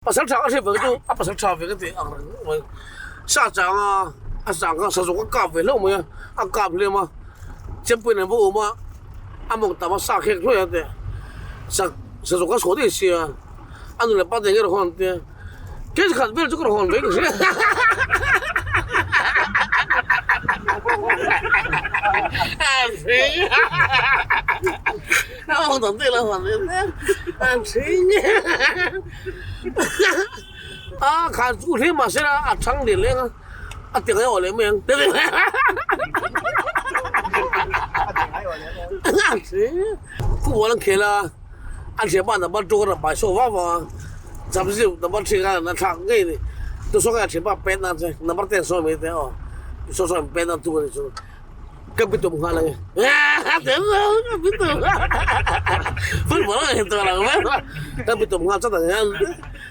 Pasal tha ka hriat ve chu a pasal tha ve ka tih ang reng mai. Sa chang a, a chang kha sazuk a kap ve hlauh mai a, a kap hliam a, chempui nen va awm a, a mawng tam a sa khek hluai a teh. Sa sazuk a chhuah daih sia, a nu leh pa te nge rawn hawn an tia, kei khat vel chu ka rawn hawn ve ka hria. A khan chu hle mahse a chhang leh leng a, a ti ngai awh leh mai ang football an khel a, an hriat pa number 2 ka rawn pai chhuak vak vak a, Jamzip number 3 khan a thlak ngei a ni, tu saw khan a thianpa pen a che number 10 saw mai te aw, tu saw saw pen a tu a ni chu. Ka bitum nghal ang e. Football a ngaihtuah lo mai a, ka bitum nghal chat ang hian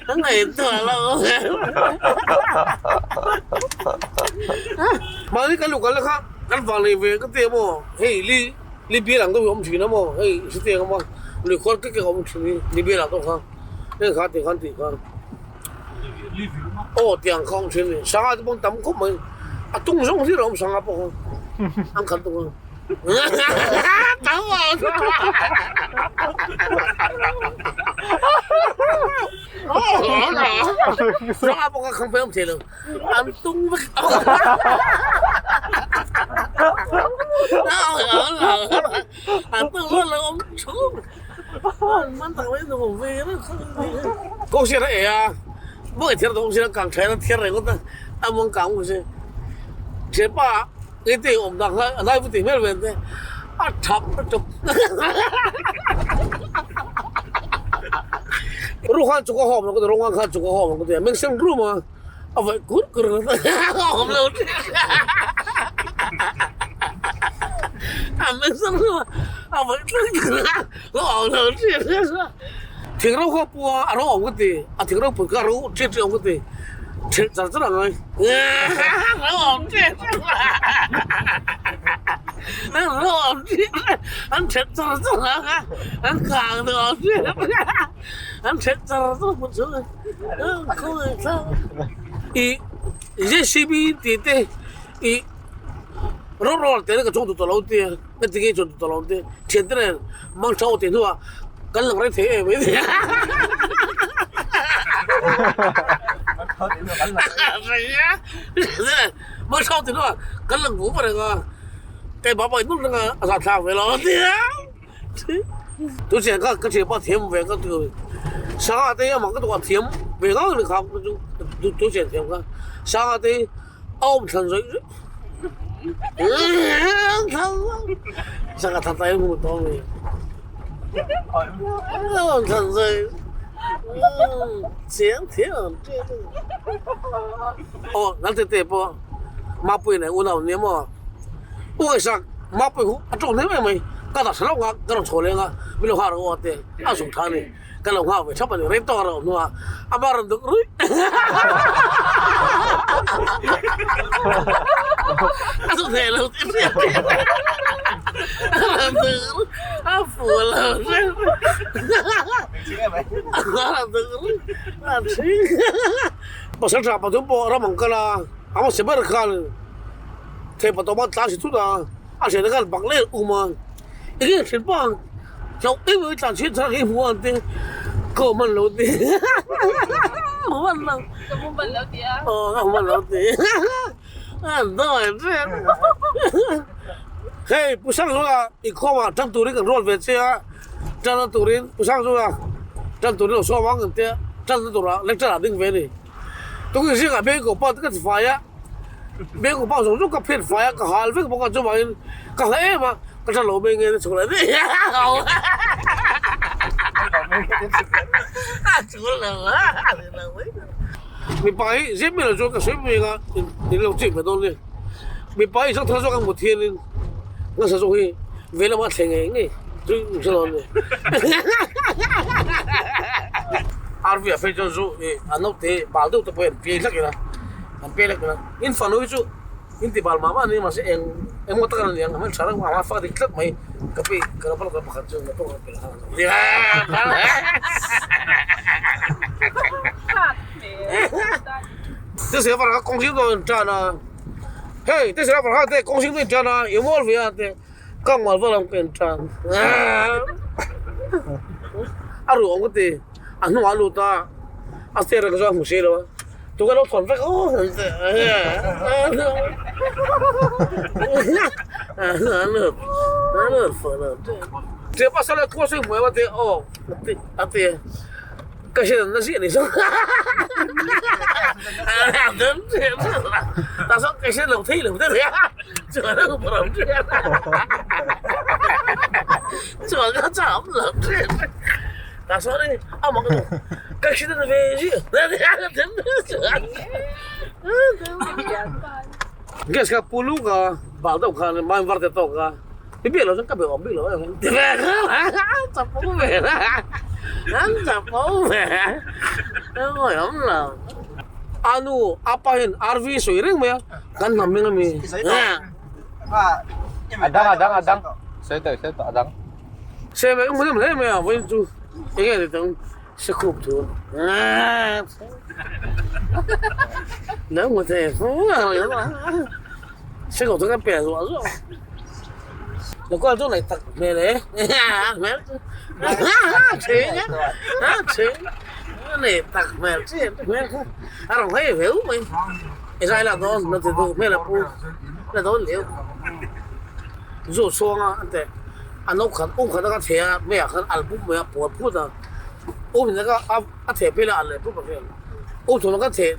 a ngaihtuah lo. Mahni kan luh kalna kha kan vang nei ve ka ti a maw, hei li li bial ang deuh hi a awm thin a maw, hei hetiang a maw lui khual kek kek a awm thin hi li bial ang deuh kha heng kha ti khan tih kha. Aw tiang kha awm thin a ni, sangha te pawh an tam khawp mai, a tung zawng hlir a awm sangha pawh kha an khat tuk a tam a sangha pawh kha khang phei awm thei lo an tung vek an tung vek lo awm thung. Kawngsian a e a, buai thiar tawh kawngsian a kang tha hian a thiar reng ngawt a, a mawng kang bawk si. Thianpa engtin awm dan kha a lai vuti hmel ve te a thap lutuk. Ru khan chuk a hawm lo ka ti, rawng khan chuk a hawm lo ka ti a, meng sen rum a, a vaih kur kur a awm lo a meng sen rum a, a vaih kur kur a awm lo thing ro kha pua a ro awm ka ti a thing ro pui kha a ro ṭiat ṭiat awm ka ti ṭhelh char char ang ai ro awm ṭiat ro awm ṭiat an ṭhelh char char ang a an kang duh awm ṭiat an ṭhelh char char hmun chhung a. Ih JCB tih te ih rawng rawng te ka chawng duh tawh lo tia ka ti nge chawng duh tawh lo tia thian te nen mang tha aw tih hnuah kan lang reng thei em mai mang tha aw tih hnuah kan lang vung reng a keimah pawh in nawm reng a a zahthlak ve lo tia. Tu chian kha ka thiam a thiam ve ka ti Sangha te hi amah ka duh a thiam ve ngang ni kha chu tu chian thiam kha Sangha te hi a awm thlan zawih zawih Sangha thlan tai hmu tawh mi a awm thlan zawih chiang thiam aw Nalte te pawh Mapuii nen unau nia maw. U Isaac, Mapui hu a tawng hnem em mai, ka dah tha lo nga ka rawn chho leng a, min lo nghak rawh aw te a zung tha a ni, ka lo nghak ve thap a ni, rei tawk a rawn hnu a, a mar rawn duk ruih a zung thei lo tih hriat a rawn duk ruih a fuh lo a rawn duk ruih a thing pasal tha pathum pawh ram ang kal a, a hmasa ber khan. Thei pathum a tlan si thut a, a hriat khan bak leh um a, eng nge hrilh pah ang hlauh em em tlan chhiat chhan hi hmu ang te ka awm hman lo ti hmu hman lo ka hmu hman lo ti a aw ka hmu hman lo ti a dawi ṭep hei Pu Sangzula inkhawm ah ṭang turin kan ruat ve che a ṭan turin Pu Sangzula ṭan turin lo sawm ang ang te ṭan na turah lecture ah ding ve a ni tukin zingah bank pa te ka ti fai a. Beng upa zawng zawng ka phiat fai a, ka hal vek bawk a, chuvangin ka hla em a, ka tha lo mai nge na chhuk leh daih a chhuk lo a mipa hi zep mai lo chuan ka sawi mai ang a in lo chik ve dawn nia mipa hi zangthar zawk ang mut hianin nasa zawk hi veilam a thleng ngei ngei chu in hre dawn nia RV ah phei chuan zu ih a naute bal deuh te pawh hi an piai hlak ila. An pe lek a, in fanu hi chu In ti bal mah mah a ni mahse eng engmaw tak a ni ang hmel tha reng a fak dik tlat mai ka pi ka lo pawh pakhat chu ka pawh pel nghal Tisih a varah kawng zing dawn in tan a hei tisih a varah te kawng zing dawn in tan a i mawl ve a te ka mal vel ang ka in tan a ruh awm ka ti a hnungah a lut a a stair ah ka chuan a hmu si lo a tukah lo thawn vek aw a ti ka hriat na ziah ni zawk ta sawn ka hriat lo thei lo deuh a chuan a upa ram ṭhian chuan ka cham lo ṭhian ta sawn hei a mak lo ka hriat na ve ziah gas kha pu luk a bal deuh khan mai var te tawk a i biak loh chuan ka be awm bik lo a ti ve chapo ve an chapo ve a ngawi awm lo a nu a pa hian RV sawi reng mai a kan hnam hming a mi A dang a dang a dang sawi tawh sawi tawh a dang. Se mai hmu hle mai a vawiin chu enge ni tang se khup thu lo hmu thei fu se khup thu kan pe zuah zuah lo kual chu nei tak hmel e hmel chu nei tak hmel chi hmel kha a rawn hawi veu mai i zai lak dawn na ti duh hmel a pu la dawn leu zu chhuanga an teh. A no khat um khat a ka theh a meiah khan al pum mai a pawl phut a um in a a theh phei la al leh pum a vel um thawm a ka theh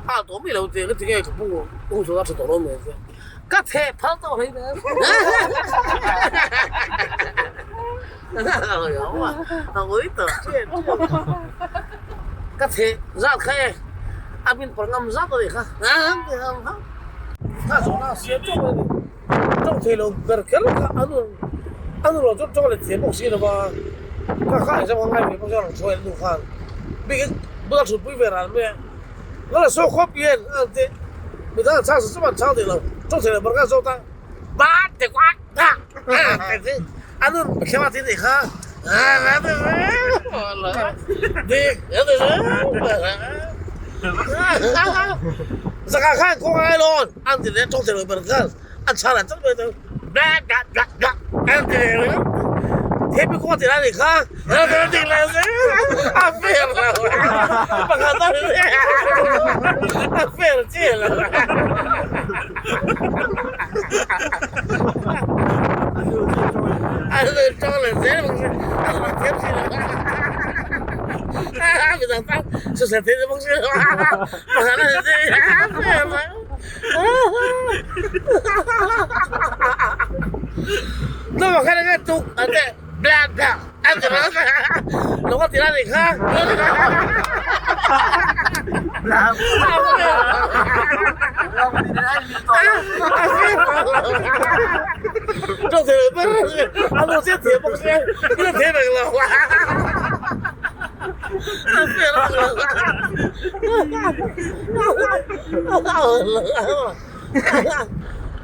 a al tawh miah lo te ka ti nge ka pu um thawm a tha tawh lo mai te ka theh phal tawh hlei nen a ngawi tawh chian chian ka theh zat kha e a min pawr ngam zat a nih kha kha zawhna a siam teuh mai a ni. Tawng thei lo ber kher kha an rawn an rawn chu tawng let thiam bawk si lo va, kha kha exam kha ngai ve bawk chuan rawn chhuah en nu khan bikin bula thutpui ve ran mai a, ka la saw khawp hian a han ti midang an chhang sa chuan an chhang thei lo, tawng thei lo ber kha an zawt a, ba te kwa ka a ti an rawn thlema ti nih kha Zaka khan kawng a ngai lo an ti leh tawng thei lo ber khan an chhar an char mai chuan an ti leh ringawt hepi kawng a ti lai nih kha a ti leh a fer lo pakhat a fer chiah lo.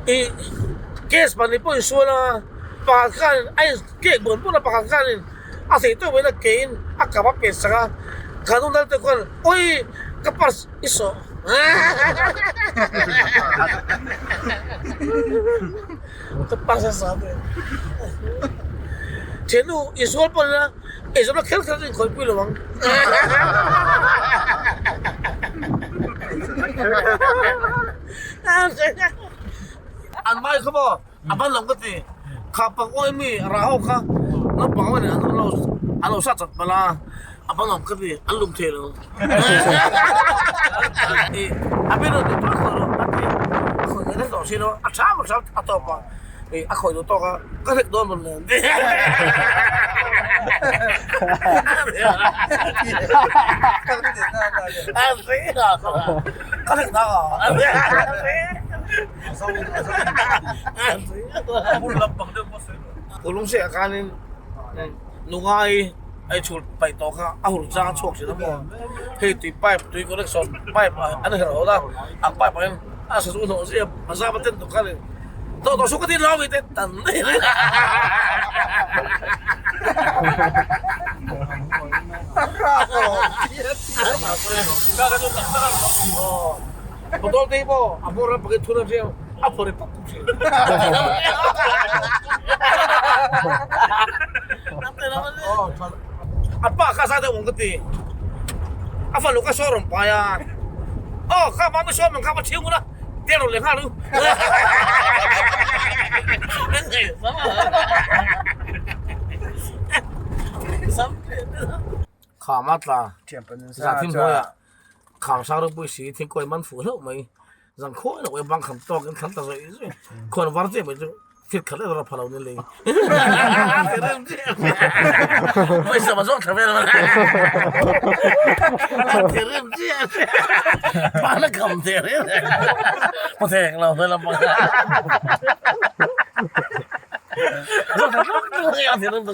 Ih case pahnih pawh insual a pakhat khan a in cake bawn bawn a pakhat khanin a thei tawk mai na keiin a kap a pet sak a khan unau te khuan awi ka purse i sawh ka purse a sah ve thiannu insual pawh ila eizawnna kher kher chu inkhawihpui lo ang. An mai kha maw a ban lo ka ti kha pang awi mi rah ho kha naupang ho nen an lo an lo sat chat palh a a ban lo ka ti an lum thei lo a beng rawn ti tawk rawh a ti a khawi ngai tawh si lo a tha a tha a tawp a a khawi duh tawk a ka hlek dawn mawn le ka hlek na Kulungse ah khanin nungai a chhul paih tawh kha a hur chang a chhuak thin a maw hei tui pipe tui connection pipe an herh ho la a pipe ah hian. A sa chu hlawh zia a zam a ten tuk kha ni. Tawh tawh suh ka ti lau i te tan daih mai. Motor te hi maw a hmawr ram pakhat thun a hriau a phawrh i pup pup thin. A pa kha zai deuh ang ka ti. A fanu kha saw rawn pai a. Aw kha mami saw mang kha va thiang ula te rawn leh nghal u. Khama tla zan thim hnuaiah kham sang ropui si thingkawi man fuh hlauh mai. Zan khawi loh e bang kham tawk in thlan ta zawih zawih khuan var chiah mai chu thil khat erawh pha lo ni lei pawisa ma zawng tha vel mai ti rim chiah bana kham teh reng reng thek lo hmel a bang zawng tha tluk tluk a ti rim.